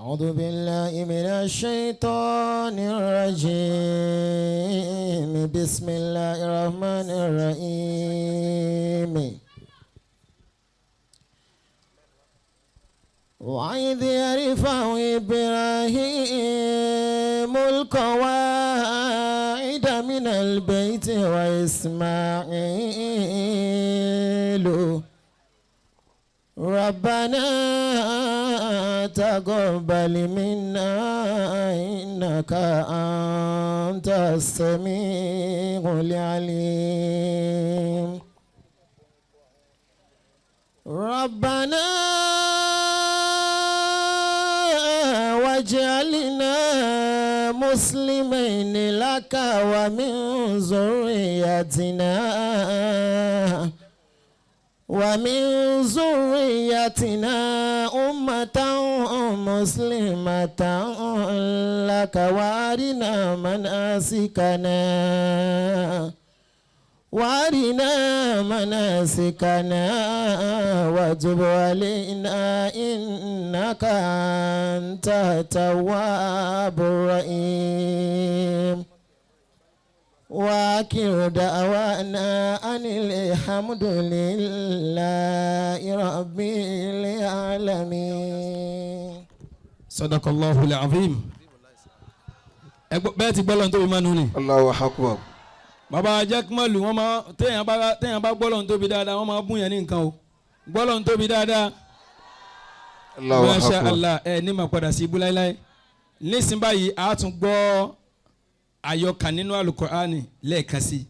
أعوذ بالله من الشيطان الرجيم. بسم الله الرحمن الرحيم. وإذ يرفع إبراهيم القواعد من البيت وإسماعيل ربنا تقبل منا إنك أنت السميع العليم. ربنا واجعلنا مسلمين لك ومن ذريتنا أمة مسلمة لك وارنا مناسكنا وتب علينا إنك أنت التواب الرحيم. وآخر دعوانا أن الحمد لله رب العالمين. صدق الله العظيم. Bẹ́ẹ̀ ti gbọ́ lọ́n tóbi máa nù ni. Allahu akbar. Bàbá Jẹ́kímọ́lù, wọ́n máa téèyàn bá gbọ́ lọ́n tóbi dáadáa, wọ́n máa bún yẹn ní nǹkan o. Gbọ́ lọ́n tóbi dáadáa. Allahu Masha akbar. Allah, ẹ ní ma padà sí ibú láíláí. Nísìnyí báyìí, a tún gbọ́ àyọkà nínú Alukur'ani lẹ́ẹ̀kan sí i.